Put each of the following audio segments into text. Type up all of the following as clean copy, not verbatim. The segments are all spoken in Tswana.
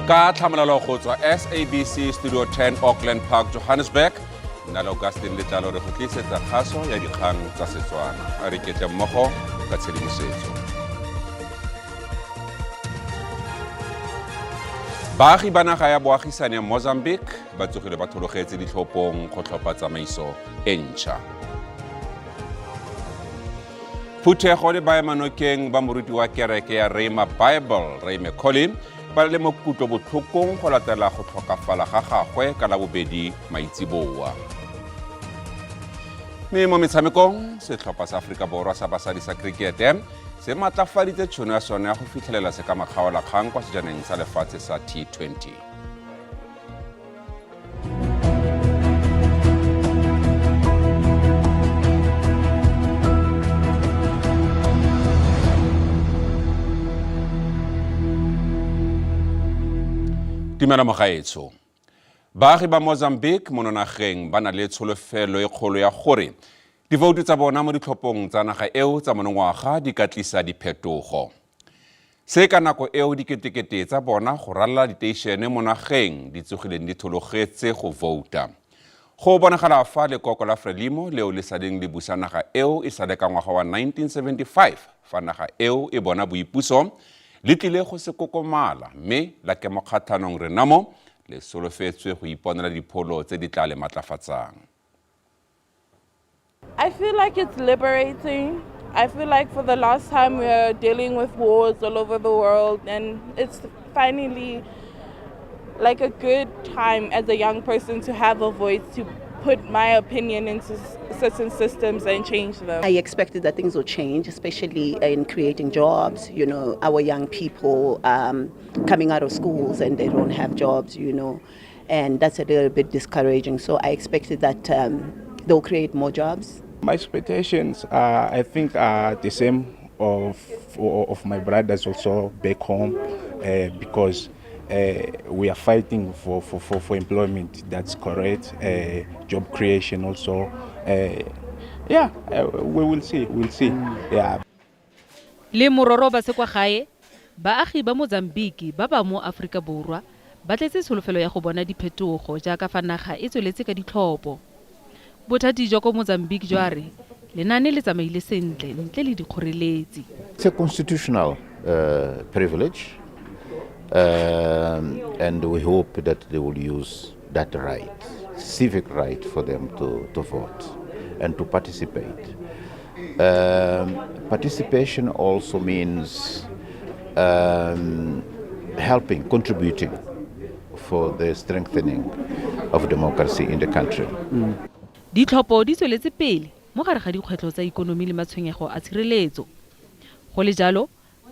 Ka tlhamalalo go tswa SABC Studio 10, Auckland Park, Johannesburg, nna le Augustine Letlalo re go tlisetsa kgaso ya dikgang tsa Setswana. A re ketle mmogo ka tshedimosetso. Baagi ba naga ya boagisane ya Mozambique ba tsogile ba thologetse ditlhophong go tlhopha tsamaiso e ntšha. Phuthego le baemanokeng ba moruti wa kereke ya Rhema Bible, Ray McCauley, ba le mo kutlobotlhokong go latela go tlhokafala ga gagwe ka Labobedi maitseboa. Mme mo metshamekong, setlhopha sa Aforika Borwa sa basadi sa krikete se matlafaditse tšhono ya sone ya go fitlhelela se ka makgaolakgang kwa sejaneng sa lefatshe sa T20. Dumela mogaetsho. Baagi ba Mozambique mono nageng ba na le tsholofelo e kgolo ya gore divoutu tsa bona mo ditlhophong tsa naga eo tsa monongwaga di ka tlisa diphetogo. Se ka nako eo diketekete tsa bona go ralala diteišene mo nageng di tsogileng di thologetse go vouta. Go bonagala fa lekoko la Frelimo leo le saleng le busa naga eo e sale ka ngwaga wa 1975 fa naga eo e bona boipuso le tlile go se kokomala mme la kemokgatlhanong Renamo le solofetswe go iponela dipholo tse di tla le matlafatsang. I feel like it's liberating. I feel like for the last time we're dealing with wars all over the world, and it's finally like a good time as a young person to have a voice to put my opinion into certain systems and change them. I expected that things will change, especially in creating jobs. Our young people coming out of schools and they don't have jobs, and that's a little bit discouraging. So I expected that they'll create more jobs. My expectations, I think, are the same of my brothers also back home, because we are fighting for employment. That's correct. Job creation also. Yeah, we will see. We'll see. Yeah. Le mororo ba se kwa gae, baagi ba Mozambique ba ba mo Aforika Borwa ba tletse tsholofelo ya go bona diphetogo jaaka fa naga e tsweletse ka ditlhopho. Bothati jwa ko Mozambique jwa re lenaane le tsamaile sentle ntle le dikgoreletsi. It's a constitutional privilege, and we hope that they will use that right, civic right for them to vote and to participate. Participation also means helping, contributing for the strengthening of democracy in the country. Ditlhopho di tsweletse pele mo gare ga dikgwetlho tsa ikonomi le matshwenyego a tshireletso. Go le jalo,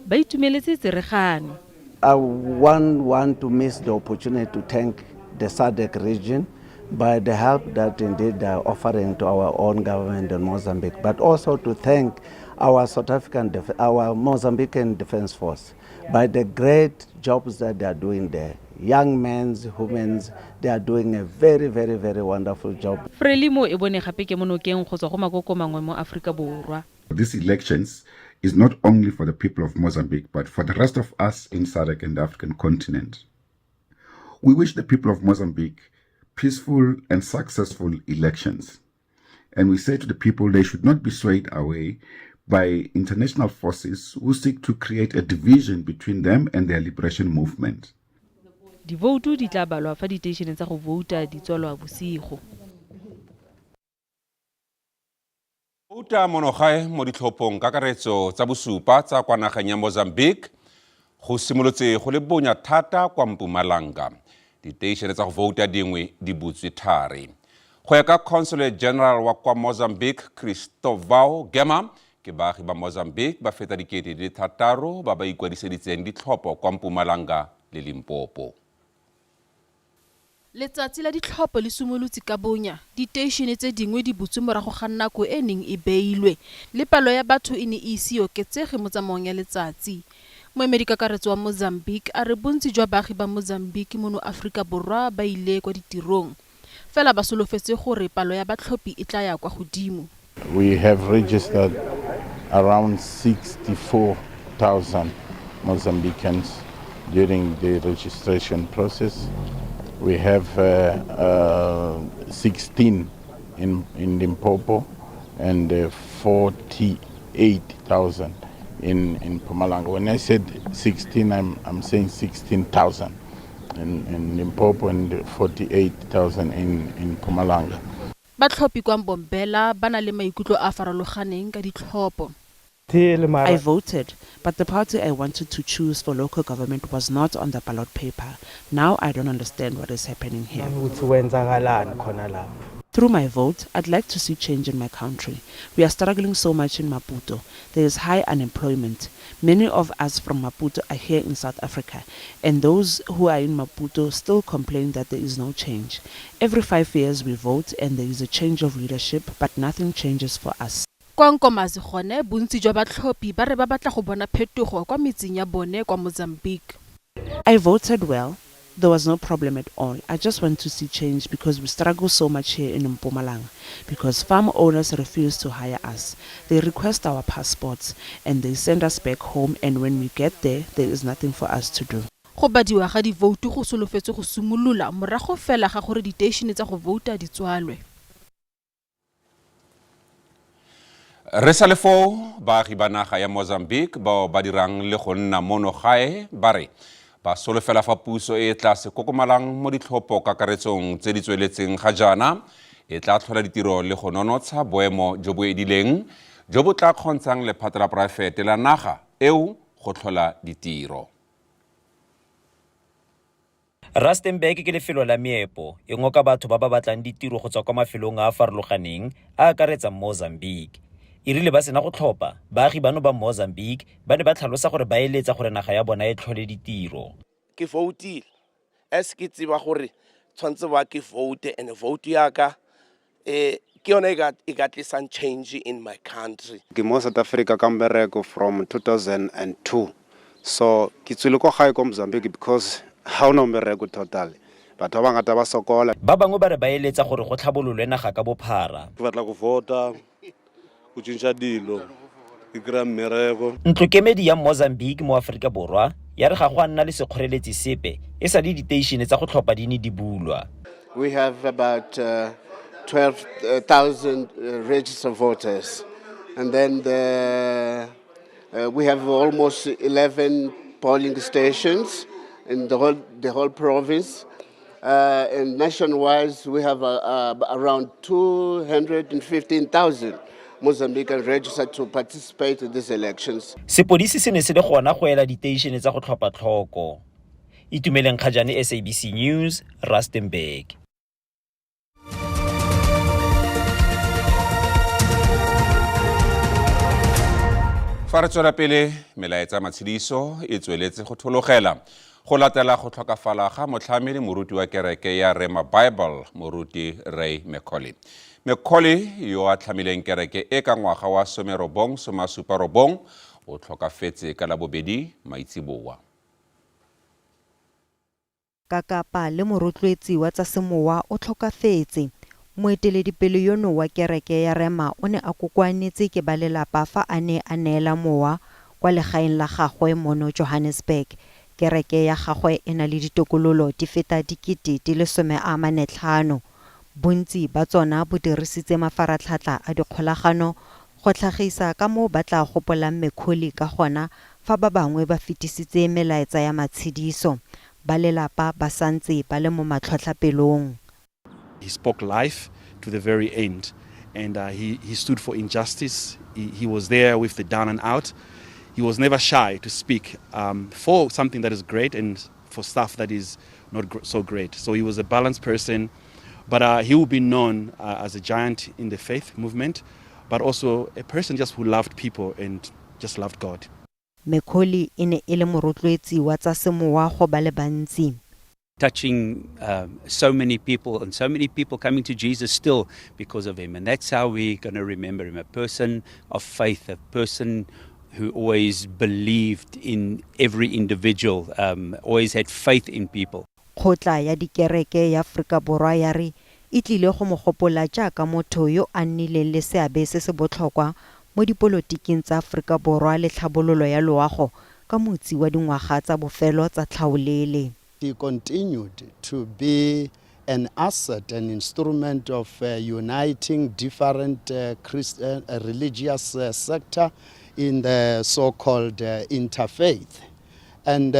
ba itumeletse tseregano. I won't want to miss the opportunity to thank the SADC region by the help that indeed they are offering to our own government in Mozambique, but also to thank our South African, our Mozambican Defense Force by the great jobs that they are doing there. Young men, women, they are doing a very, very, very wonderful job. Frelimo e bone gape kemonokeng go tswa go makoko mangwe mo Aforika Borwa. These elections is not only for the people of Mozambique, but for the rest of us in SADC and the African continent. We wish the people of Mozambique peaceful and successful elections. And we say to the people they should not be swayed away by international forces who seek to create a division between them and their liberation movement. Divoutu di tla balwa fa diteišene tsa go vouta di tswalwa bosigo. Vouta monogae mo ditlhophong kakaretso tsa bosupa tsa kwa nageng ya Mozambique go simolotse go le bonya thata kwa Mpumalanga. Diteišene tsa go vouta dingwe di butswe thari. Go ya ka Consulate General wa kwa Mozambique Cristovao Gema, ke baagi ba Mozambique ba feta 6000 ba ba ikwadiseditseng ditlhopho kwa Mpumalanga le Limpopo. Letsatsi la ditlhopho le simolotse ka bonya, diteišene tse dingwe di butswe morago ga nako e neng e beilwe, le palo ya batho e ne e ise e oketsege mo tsamaong ya letsatsi. Moemedi kakaretso wa Mozambique a re bontsi jwa baagi ba Mozambique mono Aforika Borwa ba ile kwa ditirong, fela ba solofetse gore palo ya batlhophi e tla ya kwa godimo. We have registered around 64,000 Mozambicans. during the registration process. We have 16 in Limpopo and 48,000 in Mpumalanga. When I said 16, I'm saying 16,000 in Limpopo and 48,000 in Mpumalanga. Batlhophi kwa Mbombela ba na le maikutlo a a farologaneng ka ditlhopho. I voted, but the party I wanted to choose for local government was not on the ballot paper. Now I don't understand what is happening here. Through my vote, I'd like to see change in my country. We are struggling so much in Maputo. There is high unemployment. Many of us from Maputo are here in South Africa, and those who are in Maputo still complain that there is no change. Every 5 years we vote and there is a change of leadership, but nothing changes for us. Kwa Nkomazi gone bontsi jwa batlhophi ba re ba batla go bona phetogo kwa metseng ya bone kwa Mozambique. I voted well. There was no problem at all. I just want to see change because we struggle so much here in Mpumalanga because farm owners refuse to hire us. They request our passports and they send us back home, and when we get there, there is nothing for us to do. Go badiwa ga divoutu go solofetswe go simolola morago fela ga gore diteišene tsa go vouta di tswalwe. Re sa le foo, baagi ba naga ya Mozambique bao ba dirang le go nna mono gae ba re ba solofela fa puso e tla se kokomalang mo ditlhopho kakaretsong tse di tsweletseng ga jaana e tla tlhola ditiro le go nonotsha boemo jo bo edileng jo bo tla kgontshang lephata la poraefete la naga eo go tlhola ditiro. Rustenburg ke lefelo la meepo e ngoka batho ba ba batlang ditiro go tswa kwa mafelong a a farologaneng a akaretsang Mozambique. E rile ba sena go tlhopha, baagi bano ba Mozambique ba ne ba tlhalosa gore ba eletsa gore naga ya bona e tlhole ditiro. Ke voutile as ke tseba gore tshwanetse ba ke vote, and vote ya ka ke yone e ka tlisang change in my country. Ke mo South Africa ka mmereko from 2002, so ke tswile ko gae ko Mozambique because ha ona mmereko totally, batho ba bangata ba sokola. Ba bangwe ba re ba eletsa gore go tlhabololwe naga ka bophara. Ke batla go vota, go tšhentšha dilo, ke kry-a mmereko. Ntlokemedi ya Mozambique mo Aforika Borwa ya re ga go a nna le sekgoreletsi sepe e sa le diteišene tsa go tlhopha di ne di bulwa. We have about 12,000 registered voters, and then we have almost 11 polling stations in the whole province. And nationwide, we have around 215,000 Mozambican registered to participate in these elections. Sepodisi se ne se le gona go ela diteišene tsa go tlhopha tlhoko. Itumeleng Kgajane, SABC News, Rustenburg. Fa re tswela pele, melaetsa matshediso e tsweletse go thologela go latela go tlhokafala ga motlhami le moruti wa kereke ya Rhema Bible, moruti Ray McCauley. McCauley yo a tlhamileng kereke e ka ngwaga wa 1979 o tlhokafetse ka Labobedi maitseboa. Kakapa le morotloetsi wa tsa semowa o tlhokafetse. Moeteledipele yono wa kereke ya Rhema o ne a kokoanetse ke ba lelapa fa a ne a neela mowa kwa legaeng la gagwe mono Johannesburg. Kereke ya gagwe e na le ditokololo di feta 45 000. Bontsi ba tsona bo dirisitse mafaratlhatlha a dikgolagano go tlhagisa ka moo ba tla gopolang McCauley ka gona, fa ba bangwe ba fetisitse melaetsa ya matshediso. Ba lelapa ba santse ba le mo matlhotlhapelong. He spoke life to the very end, and he stood for injustice. He was there with the down and out. He was never shy to speak for something that is great and for stuff that is not so great. So he was a balanced person, but he will be known as a giant in the faith movement, but also a person just who loved people and just loved God. McCauley e ne e le morotloetsi wa tsa semowa go ba le bantsi. Touching so many people and so many people coming to Jesus still because of him. And that's how we're going to remember him, a person of faith, a person who always believed in every individual, always had faith in people. Kgotla ya dikereke ya Aforika Borwa ya re e tlile go mo gopola jaaka motho yo a nnileng le seabe se se botlhokwa mo dipolotiking tsa Aforika Borwa le tlhabololo ya loago. ka motsi wa dingwaga tsa bofelo tsa tlhaolele. He continued to be an asset, an instrument of uniting different Christian, religious sector in the so-called interfaith. And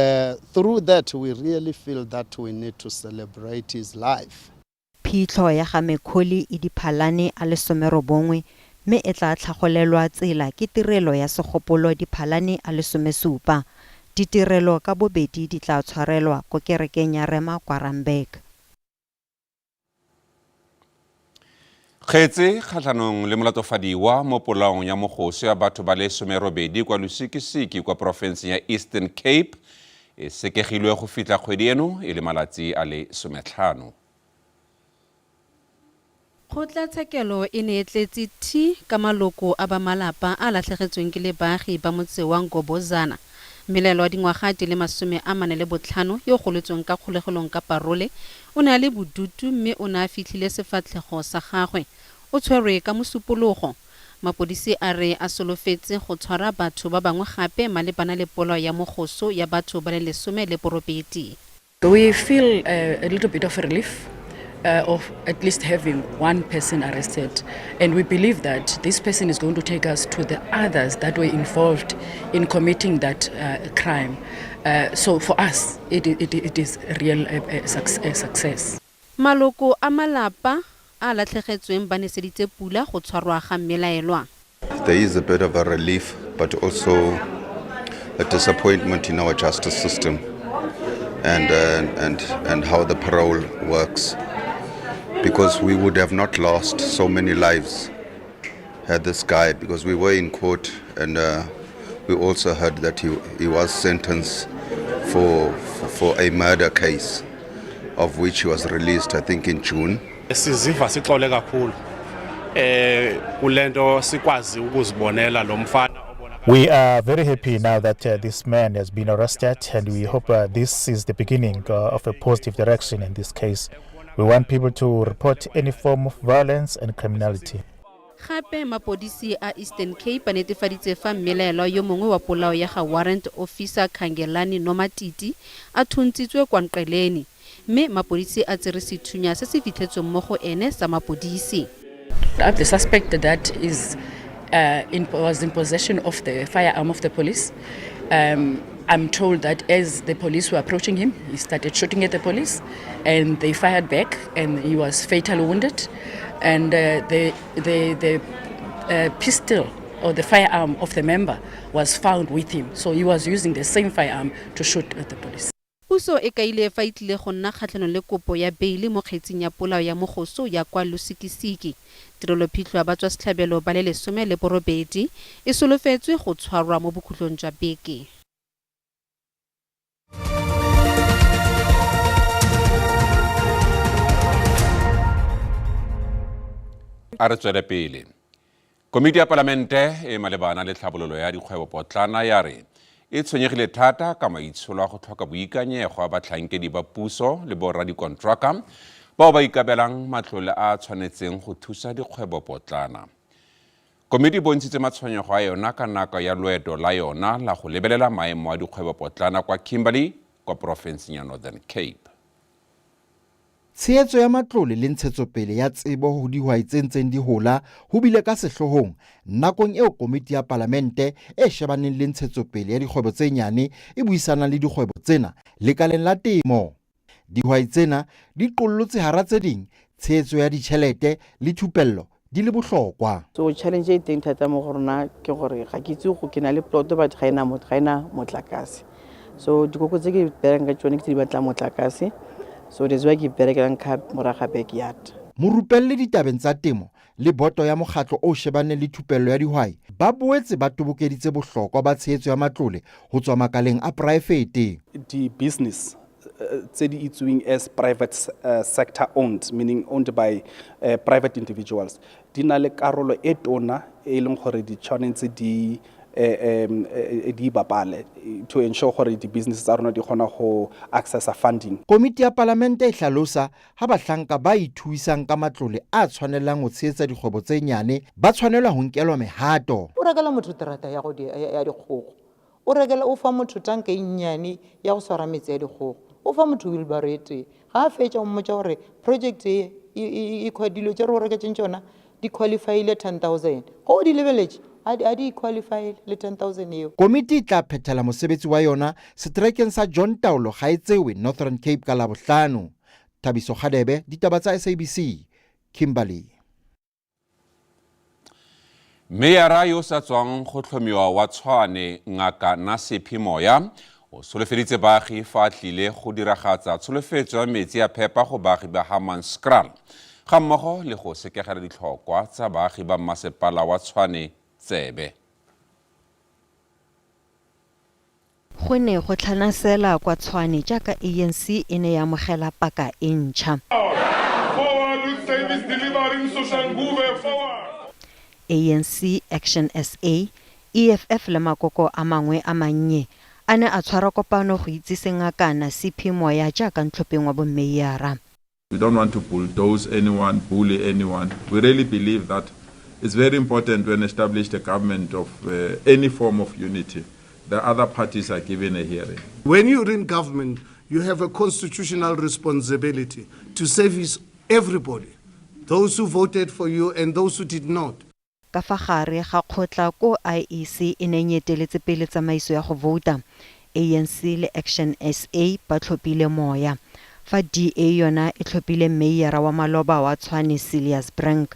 through that, we really feel that we need to celebrate his life. Phitlho ya ga Macaulay e Diphalane a le 19 mme e tla tlhagolelwa tsela ke tirelo ya segopolo Diphalane a le 17. Ditirelo ka bobedi di tla tshwarelwa ko kerekeng ya Rema kwa Randburg. Kgetse kgatlhanong le molatofadiwa mo polaong ya mogoso ya batho ba le 18 kwa Lusikisiki kwa porofenseng ya Eastern Cape e sekegilwe go fitlha kgwedi eno e le malatsi a le 15. Kgotlatshekelo e ne e tletse thi ka maloko a ba malapa a latlhegetsweng ke le baagi ba motse wa Ngobozana. Mmelaelwa wa dingwaga di le 45 yo o golotsweng ka kgolegelong ka parole o ne a le bodutu mme o ne a fitlhile sefatlhego sa gagwe. O tshwerwe ka Mosupologo. Mapodisi a re a solofetse go tshwara batho ba bangwe gape malebana le polao ya mogoso ya batho ba le 18. We feel a little bit of relief of at least having one person arrested, and we believe that this person is going to take us to the others that were involved in committing that crime. So for us, it is a real a success. Maloko a malapa a latlhegetsweng ba neseditse pula go tshwarwa ga mmelaelwa. There is a bit of a relief, but also a disappointment in our justice system and how the parole works, because we would have not lost so many lives had this guy, because we were in court and we also heard that he was sentenced for a murder case, of which he was released, I think, in June. Siziva sixole kakhulu kulento sikwazi ukuzibonela lo mfana. We are very happy now that this man has been arrested, and we hope this is the beginning of a positive direction in this case. We want people to report any form of violence and criminality. Gape mapodisi a Eastern Cape a netefaditse fa mmelaelwa yo mongwe wa polao ya ga Warrant Officer Khangelani Nomatiti a thuntsitswe kwa Nqeleni, mme mapodisi a tsere sethunya se se fitlhetsweng mo go ene sa mapodisi. The suspect that was in possession of the firearm of the police. I'm told that as the police were approaching him, he started shooting at the police, and they fired back, and he was fatally wounded. And the pistol or the firearm of the member was found with him. So he was using the same firearm to shoot at the police. Puso e kaile fa e tlile go nna kgatlhanong le kopo ya beile mo kgetsing ya polao ya mogoso ya kwa Lusikisiki. Tirelophitlho ya batswasetlhabelo ba le 18 e solofetswe go tshwarwa mo bokhutlong jwa beke. A re tswele pele. Komiti ya Palamente e malebana le tlhabololo ya dikgwebopotlana ya re e tshwenyegile thata ka maitsholo a go tlhoka boikanyego a batlhankedi ba puso le boradikontraka bao ba ikabelang matlole a a tshwanetseng go thusa dikgwebopotlana. Komiti e bontshitse matshwenyego a yona ka nako ya loeto la yona la go lebelela maemo a dikgwebopotlana kwa Kimberley kwa porofenseng ya Northern Cape. Tshehetso ya matlole le ntshetsopele ya tsebo ho dihwai tse ntseng di hola ho bile ka sehloohong nakong eo komiti ya palamente e shebaneng le ntshetsopele ya dikgwebo tse nyane e buisanang le dikgwebo tsena lekaleng la temo. Dihwai tsena di qollotse hara tse ding tshehetso ya ditjhelete le thupello di le bohlokwa. So challenge e teng thata mo go rona ke gore ga ke itse go ke na le plot but ga ena ga ena motlakase. So dikoko tse ke berekang ka tsone ke tse di batlang motlakase. So that's why ke berekelang ka morago ga backyard. Morupelli ditabeng tsa temo le boto ya mokgatlo o shebaneng le thupello ya dihwai ba boetse ba tobokeditse bohlokwa ba tshehetso ya matlole ho tswa makaleng a poraefete. Di-business tse di itseweng as private sector owned, meaning owned by private individuals, di na le karolo e tona e leng gore di tshwanetse di bapale to ensure gore di-business tsa rona di kgona go accessa funding. Komiti ya Palamente e hlalosa ha bahlanka ba ithuisang ka matlole a tshwanelang ho tshehetsa dikgwebo tse nyane ba tshwanelwa ho nkelwa mehato. O rekela motho terata ya go ya dikgogo. O rekela o fa motho tanka e nnyane ya go swara meetse a dikgogo, o fa motho wheelbarrow e tee. Ga a fetša o mmotša gore project e, e, e, e, dilo tše re o reketseng tšona di qualifyile 10,000. Ge o di lebeletše, a di qualify le 10,000 eo. Komiti e tla phethela mosebetsi wa yona seterekeng sa John Taolo Gaetsewe, Northern Cape ka Labohlano. Thabiso Kgadebe, Ditaba tsa SABC, Kimberley. Meyara yo o sa tswang go tlhomiwa wa Tshwane, Ngaka Nasiphi Moya, o solofeditse baagi fa a tlile go diragatsa tsholofetso ya metsi a phepa go baagi ba Hammanskraal, ga mmogo le go sekegela ditlhokwa tsa baagi ba mmasepala wa Tshwane tsebe. Go ne go tlhanasela kwa Tshwane jaaka ANC e ne ya amogela paka e ntšha. ANC, Action SA, EFF le makoko a mangwe a mannye a ne a tshwara kopano go itsise Ngaka Nasiphi Moya jaaka ntlhopheng wa bommeiyara. We don't want to bulldoze anyone, bully anyone. We really believe that it's very important when established a government of any form of unity, the other parties are given a hearing. When you're in government, you have a constitutional responsibility to service everybody, those who voted for you and those who did not. Ka fa gare ga kgotla ko IEC e neng e eteletse pele tsamaiso ya go vouta, ANC le Action SA ba tlhophile Moya, fa DA yona e tlhophile Mmeiyara wa maloba wa Tshwane Cilliers Brink.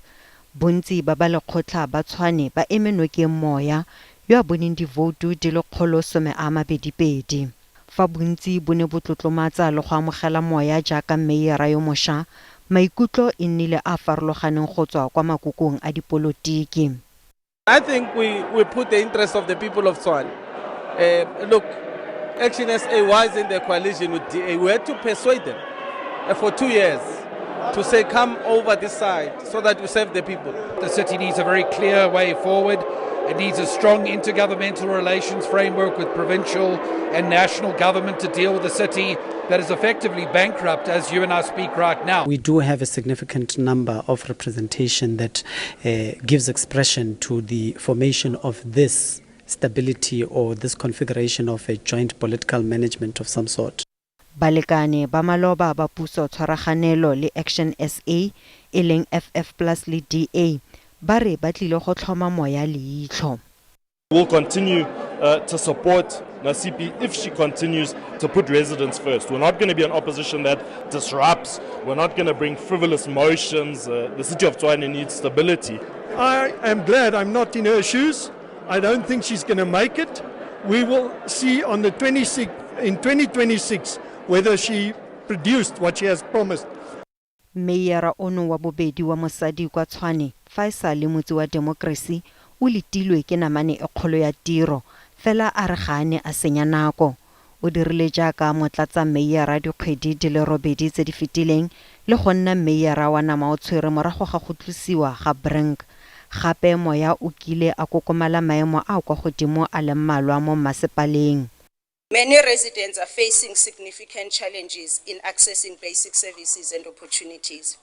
Bontsi ba balekgotlha ba Tshwane ba eme nokeng Moya, yo a boneng divoutu di le 122. Fa bontsi bo ne bo tlotlomatsa le go amogela Moya jaaka mmeiyara yo mosha, maikutlo e nnile a a farologaneng go tswa kwa makokong a dipolotiki. I think we, we put the interest of the people of Tshwane. Look, Action SA was in the coalition with DA. We had to persuade them for 2 years to say, come over this side so that we serve the people. The city needs a very clear way forward. It needs a strong intergovernmental relations framework with provincial and national government to deal with a city that is effectively bankrupt as you and I speak right now. We do have a significant number of representation that gives expression to the formation of this stability or this configuration of a joint political management of some sort. Balekane ba maloba ba puso tshwaraganelo le Action SA e leng FF Plus le DA ba re ba tlile go tlhoma Moya leitlho. We'll continue to support Nasiphi if she continues to put residents first. We're not going to be an opposition that disrupts. We're not going to bring frivolous motions. The city of Tshwane needs stability. I am glad I'm not in her shoes. I don't think she's going to make it. We will see on the in 2026 whether she produced what she has promised. Meyara ono wa bobedi wa mosadi kwa Tshwane fa e sa le motse wa democracy o letilwe ke namane e kgolo ya tiro, fela a re ga a ne a senya nako. O dirile jaaka motlatsa meyara dikgwedi di le 8 tse di fetileng le go nna meyara wa nama o tshwere morago ga go tlosiwa ga Brink. Gape Moya o kile a kokomala maemo a kwa godimo a le mmalwa mo mmasepaleng. Many residents are facing significant challenges in accessing basic services and opportunities.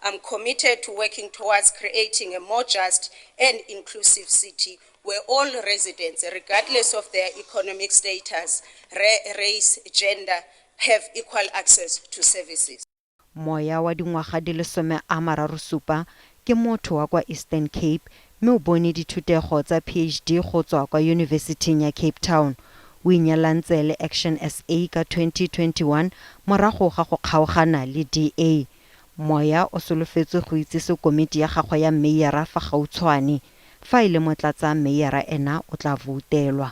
I'm committed to working towards creating a more just and inclusive city where all residents, regardless of their economic status, race, gender, have equal access to services. Moya wa dingwaga di le 37 ke motho wa kwa Eastern Cape mme o bone dithutego tsa PhD go tswa kwa Yunibesithing ya Cape Town. O inyalantse le Action SA ka 2021 morago ga go kgaogana le DA. Moya o solofetswe go itsise komiti ya gagwe ya meyara fa gautshwane. Fa e le motlatsa meyara ena o tla voutelwa.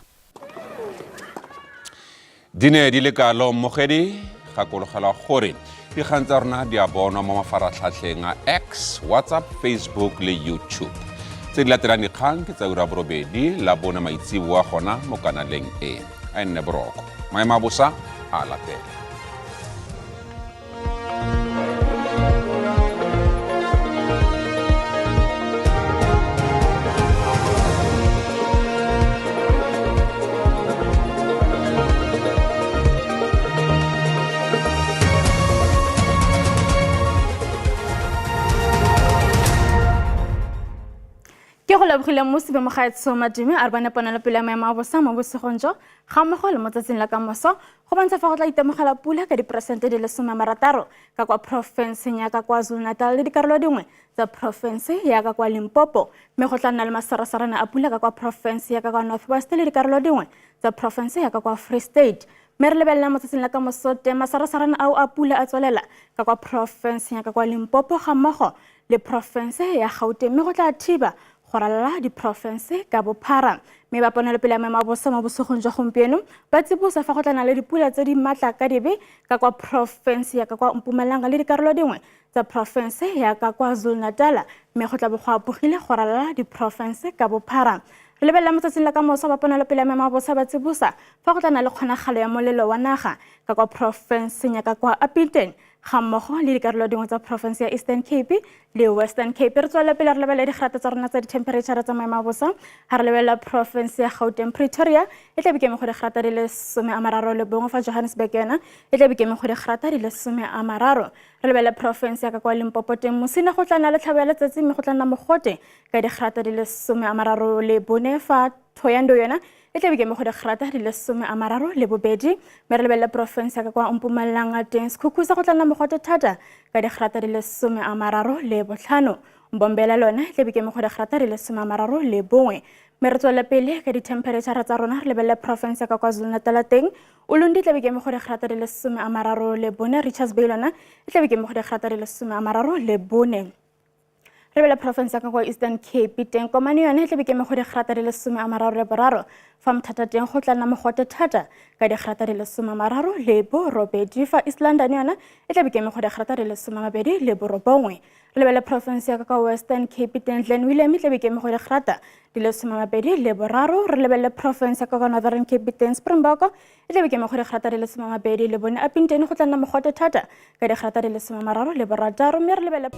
Di ne di le kalo mmogedi, gakologelwa gore dikgang tsa rona di a bonwa mo mafaratlhatlheng a X, WhatsApp, Facebook le YouTube. Tse di latelang dikgang ke tsa ura 8 la bone maitsiboa gona mo kanaleng e. A e nne boroko. Maemo a bosa a latela. Ke Re go lebogile Mmusi be mogaetsho Madume a re bone ponelopele ya maemo a bosa mo bosigong jo ga mmogo le mo tsatsing la kamoso go bontsha fa go tla itemogela pula ka diperesente di le 60 ka kwa porofenseng ya ka KwaZulu-Natal le dikarolo dingwe tsa porofense ya ka kwa Limpopo, mme go tla nna le masarasarana a pula ka kwa porofense ya ka kwa North West le dikarolo dingwe tsa porofense ya ka kwa Free State. Mme re lebelela mo tsatsing la kamoso teng masarasarana ao a pula a tswelela ka kwa porofenseng ya ka kwa Limpopo ga mmogo le porofense ya Gauteng, mme go tla thiba go ralala diporofense ka bophara. Mme ba ponelopele ya maemo a bosa mo bosigong jwa gompieno ba tsibosa fa go tla na le dipula tse di maatla ka dibe ka kwa porofense ya ka kwa Mpumalanga le dikarolo dingwe tsa porofense ya ka KwaZulu-Natal, mme go tla bo go apogile go ralala diporofense ka bophara. Re lebelela mo tsatsing la ka moso ba ponelopele ya maemo a bosa ba tsibosa fa go tla na le kgonagalo ya molelo wa naga ka kwa porofenseng ya ka kwa Upington ga mmogo le dikarolo dingwe tsa porofense ya Eastern Cape le Western Cape. Re tswelela pele re lebelela digrata tsa rona tsa dithemphereitšhara tsa maemo a bosa. Ga re lebelela porofense ya Gauteng, Pretoria e tla be keme go digrata di le 31, fa Johannesburg yona e tla be keme go digrata di le 30. Re lebelela porofense ya ka kwa Limpopo teng, Musina go tla nna le tlhabo ya letsatsi mme go tla nna mogote ka digrata di le 34, fa Thohoyandou yona e tla be keme go digrata di le 32. Mme re lebelele porofense ya ka kwa Mpumalanga teng, Sekhukhuse go tla nna mogote thata ka digrata di le 35, Mbombela lona e tla be keme go digrata di le 31. Mme re tswelele pele ka dithemphereitšhara tsa rona, re lebelele porofense ya ka KwaZulu-Natal teng, Ulundi e tla be keme go digrata di le 34, Richards Bay lona e tla be keme go digrata di le 34. Re bele porofense ya ka kwa Eastern Cape teng, Komane yone e tla be keme go digrata di le 33, fa Mthata teng go tla nna mogote thata ka digrata di le 38, fa East London yona e tla be keme go digrata di le 29. Re lebele porofense ya ka kwa Western Cape teng, Glen William e tla be keme go digrata di le 23. Re lebelele porofense ya ka kwa Northern Cape teng, Springbok e tla be keme go digrata di le 24, Upington go tla nna mogote thata ka digrata di le 36. Mme re lebelele